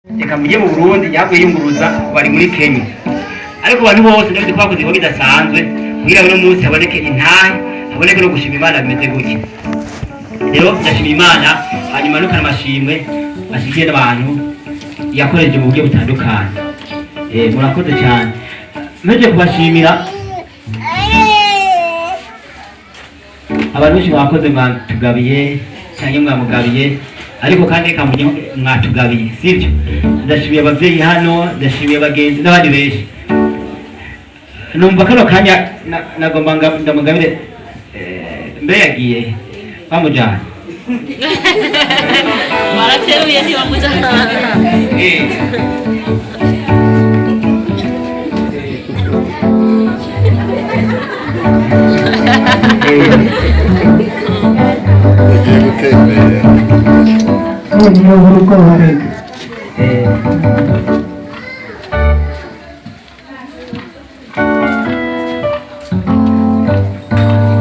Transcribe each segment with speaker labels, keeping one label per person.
Speaker 1: Reka mujye mu Burundi yavuye yunguruza bari muri Kenya, ariko abantu bose ndabizi ko bakoze ibikorwa bidasanzwe kugira ngo uno munsi haboneke intahe, haboneke no gushima Imana bimeze gutya. Rero ndashima Imana, hanyuma nukana amashimwe ashikiye n'abantu yakoresheje mu buryo butandukanye. Murakoze cyane, mpejeje kubashimira. Abantu benshi mwakoze, mwatugabiye cyangwa mwamugabiye, ariko kandi reka mujye mwatugabiye, sibyo? Ndashimiye ababyeyi hano, ndashimiye abagenzi n'abandi benshi. Numva kano kanya nagomba ndamugabire. Mbe yagiye bamujyana?
Speaker 2: Barateruye, ntibamujyana.
Speaker 3: Ugiye gutembera.
Speaker 4: Noneho urugo warega.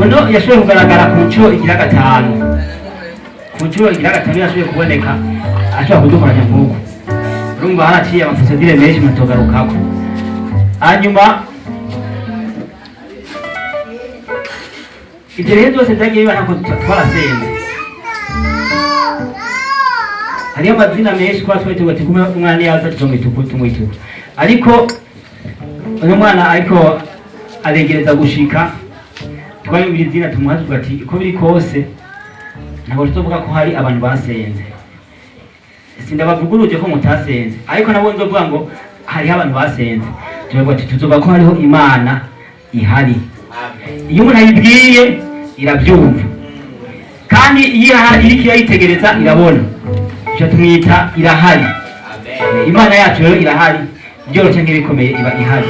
Speaker 1: Uno yashoboye kugaragara ku nshuro igira gatanu, ku nshuro igira gatanu yashoboye kuboneka, ashobora kudukoranya nk'uko. Urumva haraciye ama procédures menshi matogarukako. Hanyuma ibyo rero byose byagiye biba ntabwo twarasenze. Hariho amazina menshi kuba twari tuba kumwe, umwana yaza tuzamwita uku, tumwita uku, ariko uno mwana ariko aregereza gushika, twayumvira izina tumuha, tuvuga ati uko biri kose ntabwo tuzovuga ko hari abantu basenze. Sindabavuguruje ko mutasenze, ariko nabo nzovuga ngo hariho abantu basenze. Turavuga ati tuzovuga ko hariho Imana ihari. Iyo umuntu ayibwiye irabyumva, kandi iyo ihari iriko irayitegereza irabona. Icyo tumwita irahari. Imana yacu rero irahari, byoroshye nk'ibikomeye iba ihari.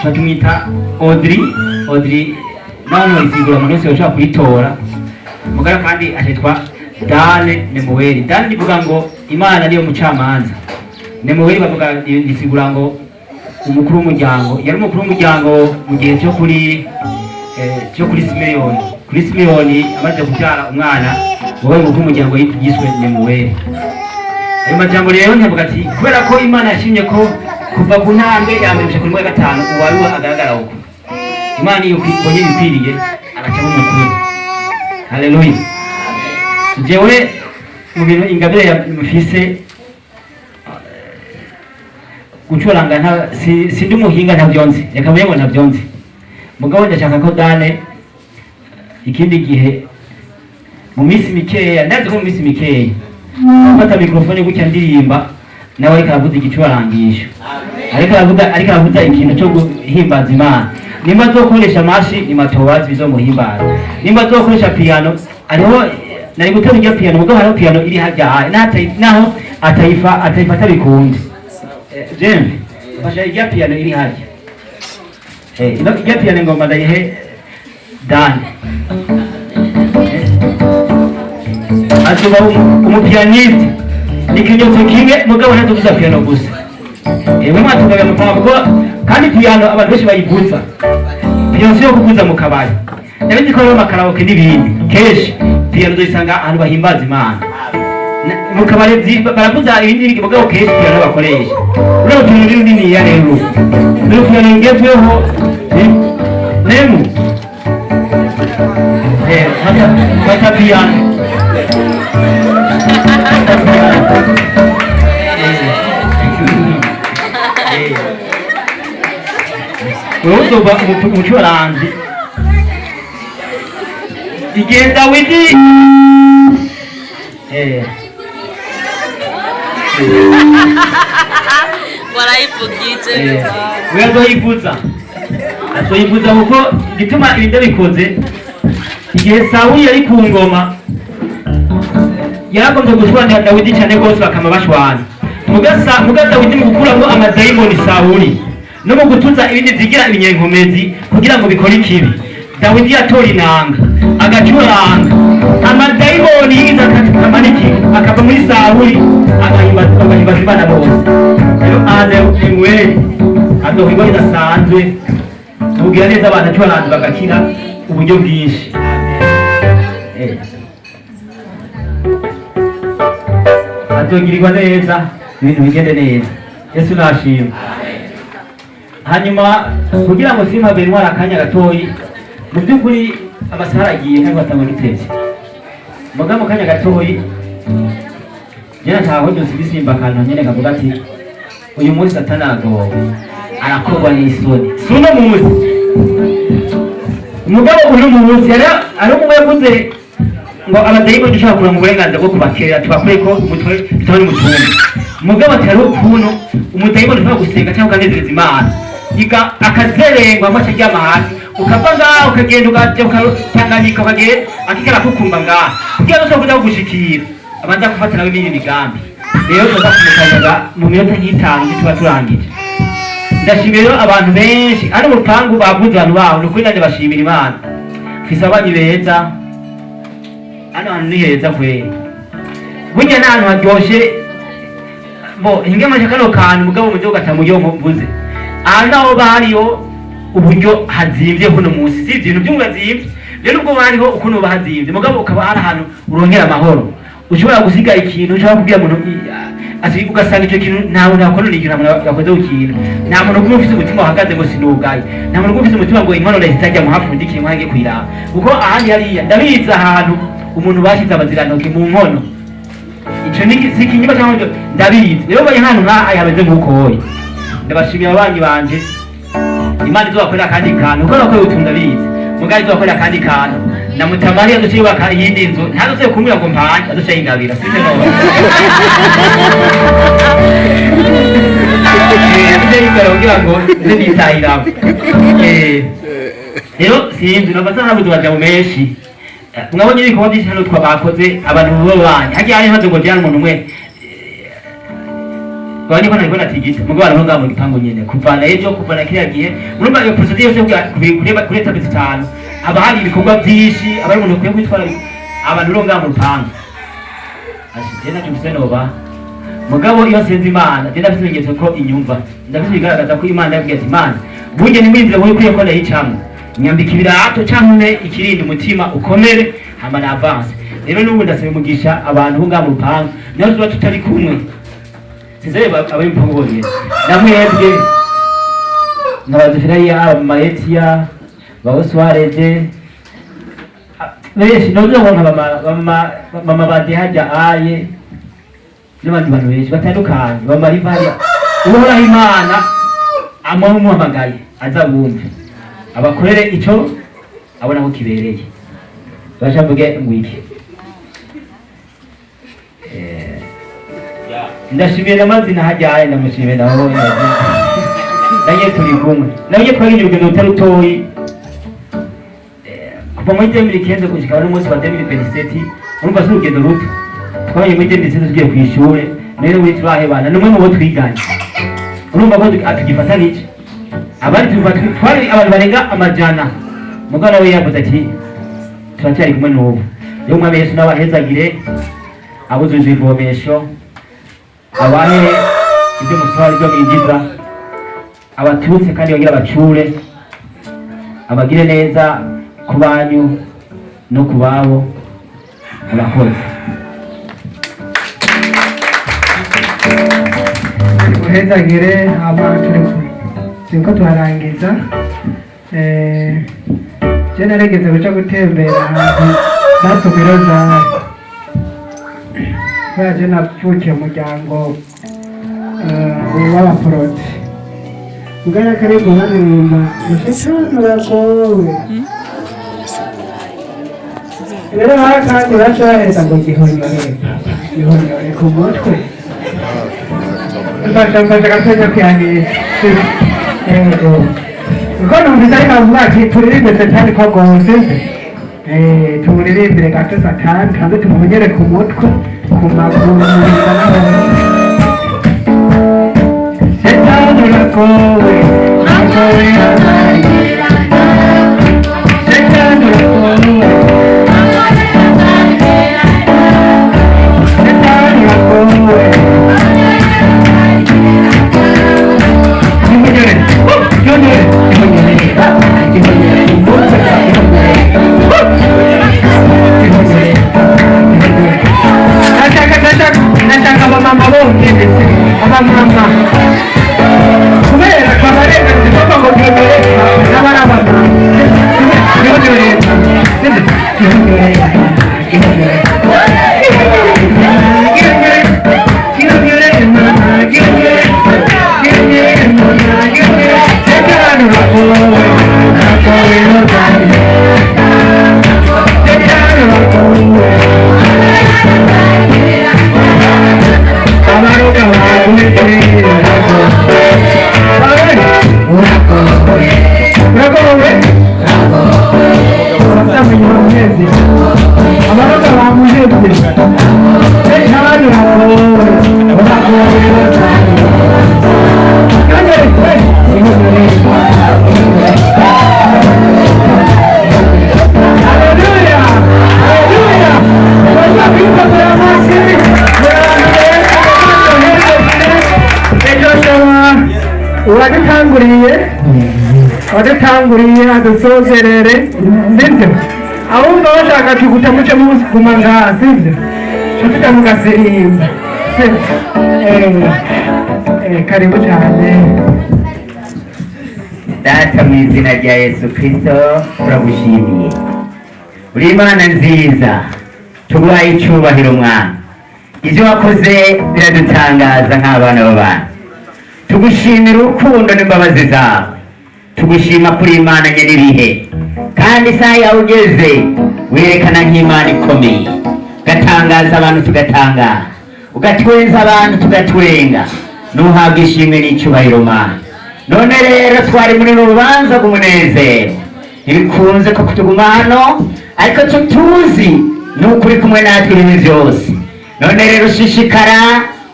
Speaker 1: Tuba tumwita Audrey. Audrey nawe ntiwisigura, umuntu wese ushobora kuyitora mugara. Kandi akitwa Dane Nemuweli. Dane rivuga ngo Imana niyo mucamanza. Nemuweli bavuga risigura ngo umukuru w'umuryango. Yari umukuru w'umuryango mu gihe cyo kuri Simeyoni. Kuri Simeyoni amaze kubyara umwana wabaye umukuru w'umuryango yiswe Nemuweli. Ayo majambo rero ntiyavuga ati kubera ko Imana yashimye ko kuva ku ntambwe ya mbere gushika kuri ya gatanu uwari agaragara uko Imana iyo ibonye ibikwiriye agacamo umukuru. Haleluya! Jewe mu bintu ingabire ya mfise, gucuranga nta sindi umuhinga, ntabyo nzi, reka mvuge ngo ntabyo nzi. Mugabo ndashaka ko Dane ikindi gihe mu minsi mikeya, ndazi ko mu minsi mikeya gufata mikrofone gutya ndirimba, nawe ariko aravuza igicurangisho, ariko aravuza ikintu cyo guhimbaza Imana. Nimba azokoresha amashi ni matowazi bizomuhimbaza, nimba azokoresha piano, hariho nari gutera iryo piano. Mugabo hariho piano iri harya naho atayifata bikunze. Jembe fasha irya piano iri harya. Ino irya piano ngomba ndayihe Dani. Azoba umupianiste, ni ikimenyetso kimwe, mugabo ntazovuza piano gusa. Ewe mwatugaye amafaranga, kuko kandi piano abantu benshi bayivuza. Piano si yo kuvuza mu kabari, ndabizi ko hariho ama karaoke n'ibindi. Kenshi piano uzoyisanga ahantu bahimbaza Imana. Mu kabari baravuza ibindi, mugabo kenshi piano bakoresha uriya piano ni runiniya. Rero ni piano ngezweho. Nemu fata piano. Fata piano. Wewe uzoba umucuranzi igihe Dawidi.
Speaker 2: Warayivugije.
Speaker 1: We azoyivuza, kuko igituma ibi ndabikoze, igihe Sawuli yari ku ngoma yaragombye gushwanira Dawidi cyane rwose, bakama bashwana. Muga Dawidi mu gukuramo amadayimoni Sawuli no mu gutuza ibindi vyigira ibinyenkomezi kugira ngo bikore ikibi, Dawidi yatora inanga agacuranga, amadayimoni yiza akamaniki akava muri Sawuli, agahimbaza Imana bose. Rero Ane Emueli azohigwa bidasanzwe kugira neza abantu, acuranze bagakira uburyo bwinshi. Azogirirwa neza, ibintu bigende neza. Yesu nashima. Hanyuma kugira ngo simpave ntwara akanya gatoyi, mu by'ukuri amasaha aragiye kandi batangwa dutevye, muga mu kanya gatoyi jena ntaho dusigisimba akantu nyene kavuga ati uyu munsi Satani aragowe, arakorwa n'isoni. Si uno munsi, umugabo uno munsi ari umwe yavuze ngo abadayimoni dushobora kuronka uburenganzira bwo kubakerera tubakureko umutwe tutabona umutumba. Mugabo ati hariho ukuntu umudayimoni ushobora gusenga cyangwa ukanezereza Imana iga akazerengwa amace aryama hasi, ukava ngaho ukagenda ukaja ukatanganyika, ukagenda akikara kukumba ngaho kugira ngo ushobore kuza kugushikira, abanza gufata nawe n'indi migambi. Rero tuza kumukanyaga mu minota nk'itanu tuba turangije. Ndashimira rero abantu benshi hano mu rupangu bavuze abantu baho, ni ukuri nanjye bashimira Imana. Mfise ababanyi beza, hano hantu ni heza kweri, burya ni ahantu haryoshe. Bo hingamasha kano kantu mugabo muje ugatamu yo mvuze aha naho bariho uburyo hazimvye kuno munsi, si ibintu by'umwe hazimvye rero, ubwo bariho ukuntu bahazimvye, mugabo ukaba ari ahantu uronkera amahoro, ushobora gusiga ikintu ushobora kubwira umuntu ati ugasanga icyo kintu nta muntu yakonona ikintu, nta muntu yakoze ikintu, nta muntu kumwe ufise umutima wahagaze ngo sinugaye, nta muntu kumwe ufise umutima ngo inkono itajya mu hafi undi kintu ngiye kuyiraba, kuko ahandi hariya ndabizi ahantu umuntu bashize abazirantoki mu nkono, ico ni si ikinyoma cyangwa ibyo ndabizi. Rero bari hano nk'aha hameze nk'uko hoye. Ndabashimiye ababanyi banje, Imana izobakorera akandi kantu kuko nakoreye utuntu ndabizi, mugabo izobakorera akandi kantu na mutamari azoca yubaka iyindi nzu, ntazosuye kumbwira ngo mpanje, azoca yingabira sivyo none azoca yingabira kugira ngo nze nitahiramo. Rero sinzi nova narabuze amajambo menshi. Mwabonye ibikorwa byinshi hano twabakoze abantu b'abanyi hagiye hari hazo ngo jyana umuntu umwe bari ko nariko natigita mugabo abantu ngaho mu gipangu nyene kuva na ejo, kuva na kiriya gihe, murumva iyo procedure yose kugira kuri étape zitanu haba hari ibikorwa byinshi, aba ari umuntu ukwiye kwitwara abantu ro ngaho mu rupangu ashije nacyo mfise noba. Mugabo iyo nsenze Imana je ndafise ibimenyetso ko inyumva, ndafise ibigaragaza ko Imana yabwiye ati Imana burya ni mwinzira wowe ukwiye ko ndayicamwo, nyambika ibirato canke ikirinda umutima ukomere hama na avance. Rero n'ubu ndasaba umugisha abantu bo ngaho mu rupangu naho tuba tutari kumwe, sinzeye abari mu rupangu bonyene, namwebwe nkabazifiraya abamaetiya ba Oswarede benshi novuga ngo nka mama badehajya aye n'abandi bantu benshi batandukanye bamara hariya. Uhoraho Imana amuhamagaye aza bumve abakorere ico abona ko kibereye, basha mvuge ngwiki. Ndashimiye n'amazina hajyaye, ndamushimiye naho naye turi kumwe, naye twagiye urugendo rutari rutoyi kuva muri 2015 gushika n'umunsi wa 2027, urumva si urugendo ruto. Twabaye muri 2017 tugiye kw'ishure, rero muri turahebana n'umwe mu bo twiganye, urumva ko tugifatanije abandi tuva twari abantu barenga amajana, mugabo nawe yavuze ati turacyari kumwe n'ubu. Rero Umwami Yesu n'abahezagire, abuzuje ivomesho, abahe ibyo musaba, ibyo mwinjiza, abatutse kandi bagira abacure, abagire neza ku banyu no ku babo. Murakoze.
Speaker 4: Uhezagire aba turi turiko turarangiza. Je narigeze kuja gutembera ahantu basoma irozari, kubera je navukiye mu muryango w'abaporoti, mbwa karibu baririmba mushitani uragowe. Rero hari kandi baca baheza ngo gihonyore papa, gihonyore ku mutwe. Mfasha, mfasha gatonya kwihanisha. Yego, kuko numvise ariko avuga ati turirimbe Satani ko rwose, tumuririmbire gato Satani, tubanze tumuhonyere ku mutwe, ku maguru, mu nda n'ahose. Satani uragowe, uragowe, Satani uragowe, Satani uragowe. Gihonyore, gihonyore, gihonyore, gihonyore, gihonyore, gihonyore. Ndashaka, ndashaka, ndashaka. Uwadutanguriye adusozerere, sibyo? Ahubwo bashaka tuguta muce muguma ngaha, sibyo? Tuta mugasirimba, sibyo? Karibu cyane.
Speaker 5: Data, mu izina rya Yesu Kirisito, turagushimiye. Uri Imana nziza, tuguhaye icyubahiro. Mwana, ibyo wakoze biradutangaza nk'abana b'abantu. Tugushimira urukundo n'imbabazi zawe. Tugushima kuri Imana nyir'ibihe, kandi isaha yawe ugeze werekana nk'Imana ikomeye, ugatangaza abantu tugatangara, ugatwenza abantu tugatwenga. Nuhabwa ishimwe n'icyubahiro, Mana. None rero twari muri uru rubanza rw'umunezero, ntibikunze ko tuguma hano, ariko tutuzi ni ukuri kumwe natwe ibihe byose. None rero ushishikara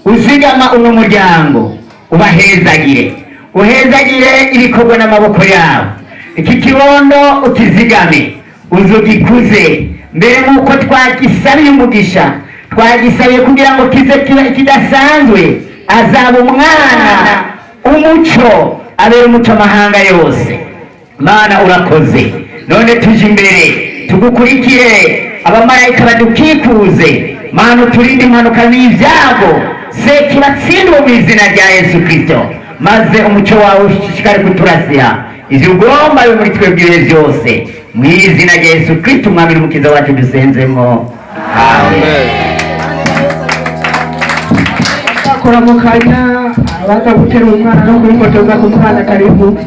Speaker 5: uzigama uno muryango, ubahezagire, uhezagire ibikorwa n'amaboko yabo. Iki kibondo ukizigame, uzugikuze mbere nk'uko twagisabiye umugisha, twagisabiye kugira ngo kize kibe kidasanzwe. Azaba umwana umuco, abera umuco amahanga yose. Mana, urakoze. None tuje imbere tugukurikire, abamarayika badukikuze. Mana, uturinde impanuka n'ibyago, sekibatsindwe mu izina rya Yesu Kirisito, maze umucyo wawe ushishikare kuturasira. Ivyo ugomba bibe muri twebwe ibihe byose, mu izina rya Yesu Kirisito, Umwami n'Umukiza wacu, dusenzemo, amen.
Speaker 4: Kuramukanya, abaza guterura umwana no kumufotoza ku mwana, karibu.